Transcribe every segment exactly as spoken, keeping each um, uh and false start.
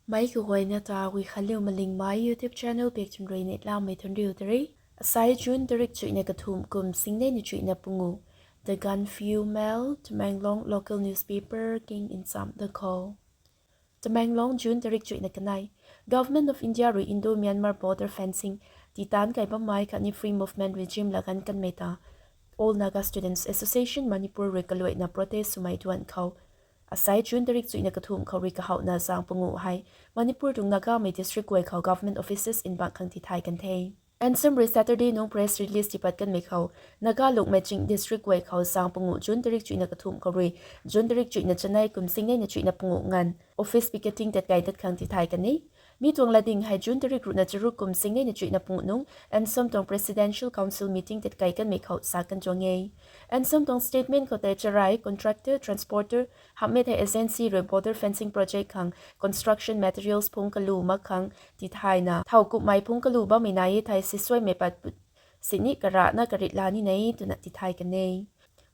Mei kaguayna ta Guikhanliu Malingmei YouTube channel pek chun rui neihlamei thunriu tari. Asai June tarik chuihna kathumh kum singnei na chuihna pungu. The Gaanphiu Mail, Tamenglong local newspaper king ncham da khou. Tamenglong, June tarik chuihna kanei. Government of India rui Indo-Myanmar border fencing titan kai bammei khatni free movement regime laganv kanmei ta All Naga Students Association Manipur rui kaluaina protest swmei duan khou asai June tarik chuihna kathumh khou rui kahouhna zaeng pungu hei Manipur tuang Nagamei district guay khou government offices nbang khang tithay kan the. N S M rui Saturday nung press release tipat kanmei khou, Naga Lokmei Ching district guay khou zaeng pungu June tarik chuihna kathumh khou rui June tarik chuihna chanei kum singnei na chuihna pungu nganv office picketing tatkai tat khang tithay kan e. Mi tuang latding hei June tarik ruhna charuk kum singnei na chuihna pungu nung N S M tuang Presidential Council meeting tatkai kanmei khou sa kan tuang e. N S M tuang statement khou tei charai contractor, transporter, hamhmei thei agency rui border fencing project khang construction materials phungc kalu mak khang tithayna thau kummei phungc kalu bammei nai e thei sisuaimei pat put sini karana karit la ni nei twna tithay kan e.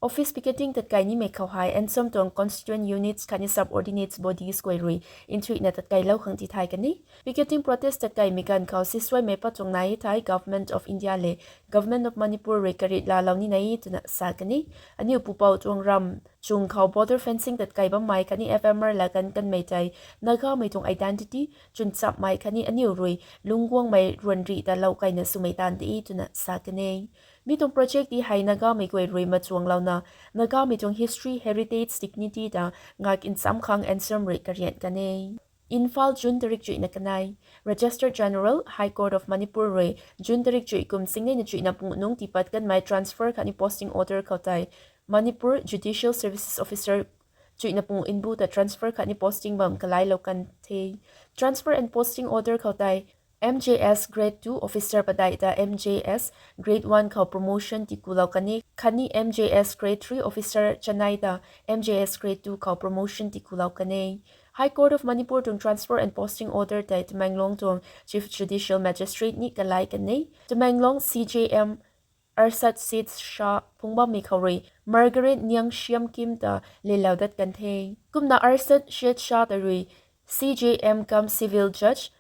Office picketing tatkai nimei khou hei N S M tuang constituent units khatni subordinates bodies guay rui nthuihna tatkailou khang tithay kan e. Picketing protest tatkaimei ganv khou sisuaimei pat tuang nai e thei Government of India le Government of Manipur rui karit lalou ni nei twna sa kan e. Aniu pupouc tuang ram chung khou border fencing tatkai bammei khatni F M R laganv kanmei tei Nagamei tuang identity chwnchapmei khatni aniu rui lungcguangmei ruanrih ta lou kaina swmei taanv de twna sa kan e. Mi tuang project ti hei Nagamei guay rui machuanglouna Nagamei tuang history, heritage, dignity ta ngak ncham khang N S M rui karian kan e. Imphal, June tarik chuihna kanei. Registrar General, High Court of Manipur rui June tarik chuih kum singnei na chuihna pungu nung tipat kanmei transfer khatni posting order khou tei Manipur Judicial Services Officer chuihna pungu nbu ta transfer khatni posting bam kalailou kan the. Transfer and posting order khou tei M J S Grade two officer padeih ta M J S Grade one khou promotion tikulou kan e khatni M J S Grade three officer chanei ta M J S Grade two khou promotion tikulou kan e. High Court of Manipur tuang transfer and posting order tei Tamenglong tuang Chief Judicial Magistrate ni kalai kan e. Tamenglong C J M Arshad Seth Shah phungc bammei khou rui Margaret Niang Siam Kim ta lelou dat kan the. Kumna Arshad Seth Shah ta rui C J M cum Civil Judge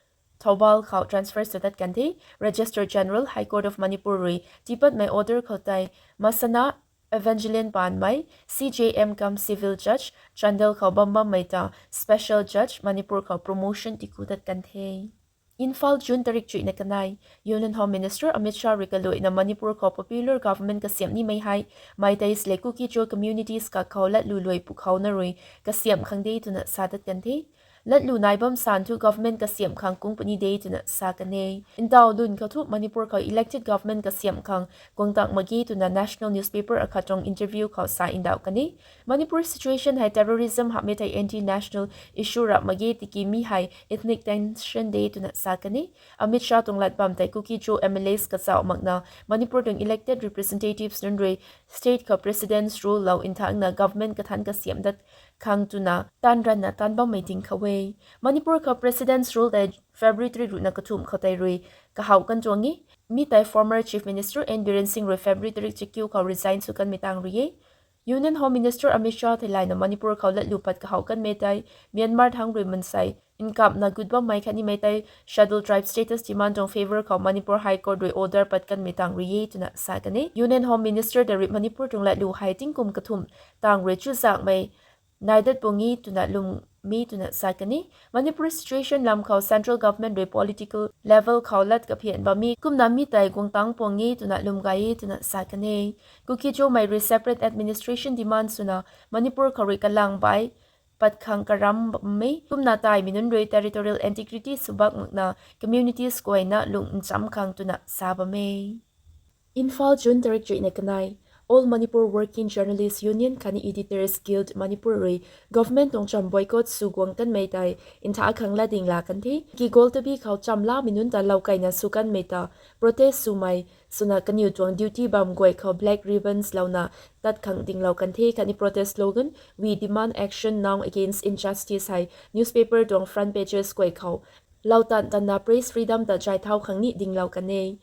Thoubal khou transfer sw dat kan the. Registrar General, High Court of Manipur rui tipatmei order khou tei Masana Evangeline Panmei, C J M cum Civil Judge, Chandel khou bam bammei ta Special Judge, Manipur khou promotion tiku dat kan the. Imphal, June tarik chuihna kanei. Union Home Minister Amit Shah rui kaluaina Manipur khou popular government kasiamh nimei hei Meiteis le Kuki-Zo communities kakhou latlu luai pukhouna rui kasiamh khang de twna sa dat kan the. Latlu nai bam san thu government kasiamh khang kung puni de twna sa kan e. Ndauh lun khou thu Manipur khou elected government kasiamh khang guang tang mak ge twna national newspaper akhat tuang interview khou sa ndauh kan e. Manipur situation hei terrorism hamhmei thei anti-national issue rap mak ge tiki mi hei ethnic tension de twna sa kan e. Amit Shah tuang lat bam tei Kuki-Zo M L As kazauh makna Manipur tuang elected representatives nunc rui state khou President's Rule lou nthangna government kathanc kasiamh dat khang twna taanv ranna taanv bammei ding khou e. Manipur khou President's Rule tei February tarik ruhna kathumh khou tei rui kahouh kan tuang e. Mi tei former Chief Minister N Biren Singh rui February tarik chakiu khou resign sw kanmei tang rui e. Union Home Minister Amit Shah theilayna Manipur khou latlu pat kahouh kanmei tei Myanmar thangc rui mansei nkapna gut bammei khatni Meitei Scheduled Tribe status demand tuang favour khou Manipur High Court rui order pat kanmei tang rui e twna sa kan e. Union Home Minister ta rui Manipur tuang latlu hei tingkum kathumh tang rui chuzaenghmei nai dat puni twna lwm mi twna sa kan e. Manipur situation lam khou central government rui political level khou lat kaphian bam e kumna mi tei guang tang puni twna lwm gay e twna sa kan e. Kuki-Zomei rui separate administration demand swna Manipur khou rui kalang bai pat khang karam bam e kumna taimei nunc rui territorial integrity sw bak makna communities guayna lung ncham khang twna sa bam e. Imphal, June tarik chuihna kanei. All Manipur Working Journalists Union khatni Editors Guild Manipur rui government tuang cham boycott sw guang kanmei tei ntha khang latding la kan the. Ki Gwaltabi khou chamlamei nunc ta lou kaina sw kanmei ta protest swmei swna kaniw tuang duty bam guay khou black ribbons louna tat khang dinglou kan the khatni protest slogan We demand action now against injustice hei newspaper tuang front pages guay khou lou tan tanna press freedom ta jai thau khang ni dinglou kan e.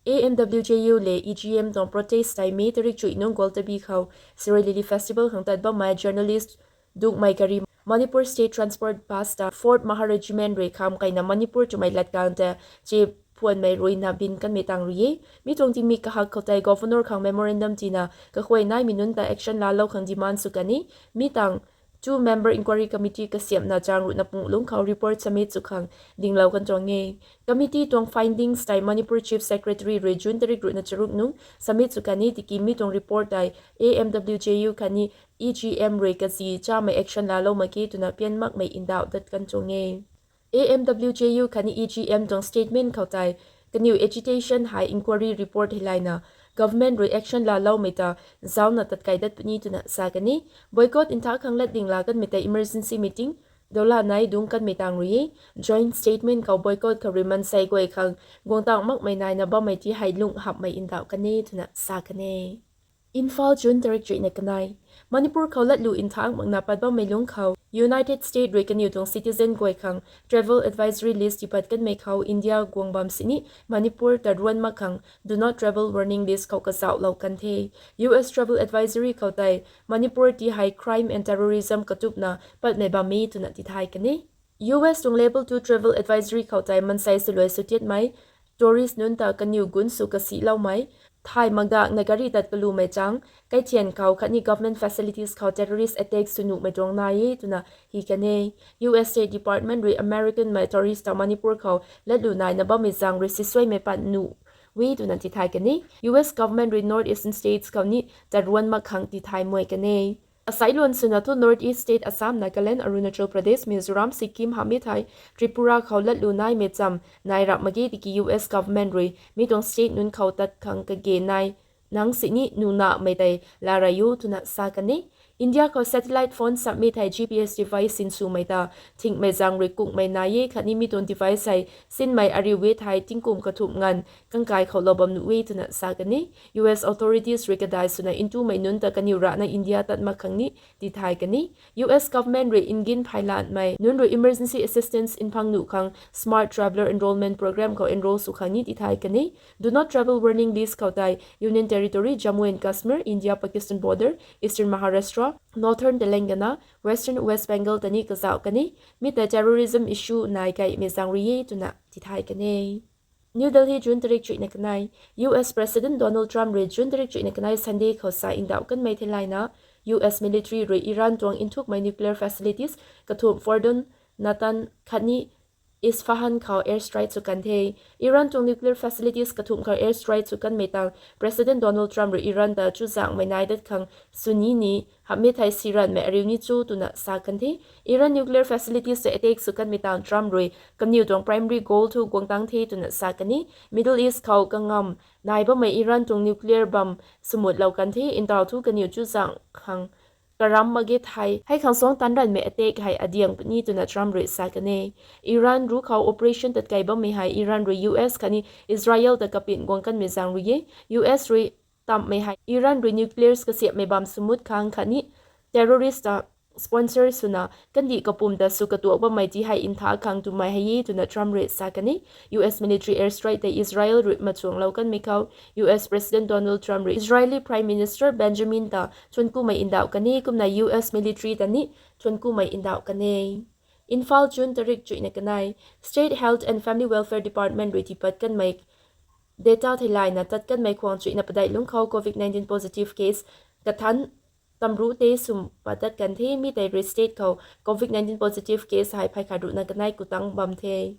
A M W J U le E G M tuang protest tei May tarik chuih nung Gwaltabi khou Sirui Lily Festival khang tat bammei journalist dukmei gari Manipur State Transport Bus ta Fourth Mahar Regiment rui kham kaina Manipur twmei latkaeng ta che phuanmei ruina bin kanmei tang rui e. Mi tuang tingmik kahak khou tei Governor khang memorandum tina kakhuay naimei nunc ta action laalou khang demand sw kan e. Mi tang two member inquiry committee kasiamhna chang ruhna pung lungc khou report submit sw khang dinglou kan tuang e. Committee tuang findings tei Manipur Chief Secretary rui June tarik ruhna charuk nung submit sw kan e. Tiki mi tuang report tei A M W J U khatni E G M rui kazi chamei action laalou mak ge twna pian makmei ndauh dat kan tuang e. A M W J U khatni E G M tuang statement khou tei, kaniw agitation hei inquiry report hei layna government rui action laaloumei ta zauna tatkei dat puni twna sa kan e. Boycott ntha khang lat ding la kanmei tei emergency meeting dola nei dungc kanmei tang rui e. Joint statement khou boycott khou rui mansei guay khang guangtang makmei naina bammei ti hei lung hapmei ndauh kan e twna sa kan e. Imphal, June tarik chuihna kanei. Manipur khou latlu nthangc makna pat bammei lungc khou United States rui kaniw tuang citizen guay khang travel advisory list tipat kanmei khou India guang bam sini Manipur taruan mak khang do not travel warning list khou kazauhlou kan the. U S travel advisory khou tei Manipur ti hei crime and terrorism katupna patmei bam e twna tithay kan e. U S tuang level two travel advisory khou tei mansei swluai swtiatmei, tourist nunc ta kaniw gun sw kasiloumei, thay makdakna gari tat kalumei chang, kaithian khou khatni government facilities khou terrorist attack sw nuhmei tuang nai e twna hi kan e. U S State Department rui Americanmei tourist ta Manipur khou latlu naina bammei zaeng rui sisuaimei pat nuh e twna tithay kan e. U S government rui North Eastern states khou ni taruan mak khang tithay muai kan e. Asai luan swna thu North East state Assam, Nagaland, Arunachal Pradesh, Mizoram, Sikkim hamh e thei Tripura khou latlu naimei cham nai rap mak ge tiki U S government rui mi tuang state nunc khou tat khang kage nai nang sini nunamei tei laa rai o twna sa kan e. India khou satellite phone samh e thei G P S device sinswmei ta thingmei zaeng rui kukmei nai e khatni mi tuang device hei sinmei ariu e thei tingkum kathumh nganv kangkai khou lou bam nuh e twna sa kan e. U S authorities rui kadai swna ntumei nunc ta kaniw rana India tat mak khang ni tithay kan e. U S government rui ngin phailanmei nunc rui emergency assistance nphang nuh khang Smart Traveller Enrollment Programme khou enrol sw khang ni tithay kan e. Do not travel warning list khou tei Union Territory, Jammu and Kashmir, India-Pakistan border, Eastern Maharashtra, Northern Telangana, Western West Bengal ta ni kazauh kan e. Mi tei terrorism issue nai kaimei zaeng rui e twna tithay kan e. New Delhi, June tarik chuihna kanei. U S President Donald Trump rui June tarik chuihna kanei Sunday khou sa ndauh kanmei theilayna, U S military rui Iran tuang nthukmei nuclear facilities kathumh Fordow, Natanz khatni Isfahan khou airstrike sw kan the. Iran tuang nuclear facilities kathumh khou airstrike sw kanmei tang President Donald Trump rui Iran ta chuzaenghmei nai dat khang sw ni ni hamh e thei si ranvmei ariu ni cho twna sa kan the. Iran nuclear facilities ta attack sw kanmei tang Trump rui kaniw tuang primary goal thu guang tang the twna sa kan e. Middle East khou kangamv nai bammei Iran tuang nuclear bam swmutlou kan the, ntaw thu kaniw chuzaengh khang karam mak ge thei hei khang suang tan ranvmei attack hei adiang puni twna Trump rui sa kan e. Iran ruc khou operation tatkei bammei hei Iran rui U S khatni Israel ta kapin guang kanmei zaeng rui e. U S rui tamhmei hei Iran rui nuclears kasiamhmei bam swmut khang khatni terrorist ta sponsor swna kandih kapwm ta sw katuak bammei ti hei ntha khang twmei hei e twna Trump rui sa kan e. U S military airstrike tei Israel rui machuanglou kanmei khou U S President Donald Trump rui Israeli Prime Minister Benjamin ta thuankumei ndauh kan e kumna U S military ta ni thuankumei ndauh kan e. Imphal, June tarik chuihna kanei. State Health and Family Welfare Department rui tipat kanmei data theilayna tat kanmei khwang chuihna padeih lungc khou covid nineteen positive case kathanc tamruc te sum pat dat kan the. Mi tei rui state khou covid nineteen positive case hei phay khat ruhna kanei ku tang bam the.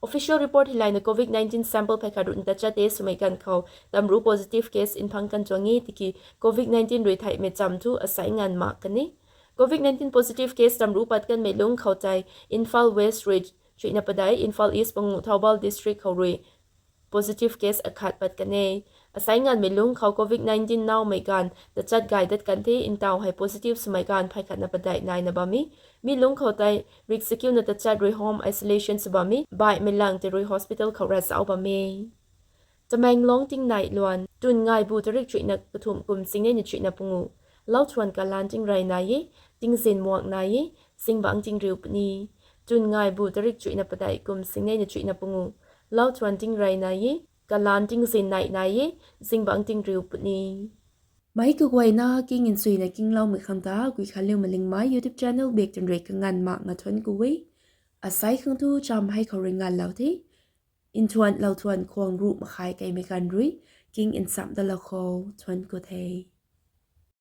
Official report hei layna covid nineteen sample phay khat ruhna tachat te swmei ganv khou tamruc positive case nphang kan tuang e tiki covid nineteen rui theihmei cham thu asai nganv mak kan e. Covid nineteen positive case tamruc pat kanmei lungc khou tei Imphal West rui chuihna padeih, Imphal East panguh Thoubal district khou rui positive case akhat pat kan e. Asai nganvmei lungc khou covid nineteen naumei ganv tachat gay dat kan the, ntaw hei positive swmei ganv phay khatna padeih naina bam e. Mi lungc khou tei rik sakiuna tachat rui home isolation sw bam e, baihmei lang tei rui hospital khou ravzauc bam e. Tamenglong tingnai luan, twn ngaibu tarik chuihna kathumh kum singnei na chuihna panguh, lauthuan kalan tingrey nai e, tingzin muak nai e, zingbangc tingriu puni. Twn ngaibu tarik chuihna padeih kum singnei na chuihna panguh, lauthuan tingrey nai e, kalan tingzin neih nai e, zingbangc tingriu puni. Meic kaguayna king nsuina kingloumei khang ta Guikhanliu Malingmei YouTube channel bak twn rui kanganv mak nga thuanc ku e. Asai khang tu cham hei khou rui nganvlou the. Nthuanlou thuan khwang ruh makhai kaimei ganv rui king nchamh dalou khou thuanc ku the.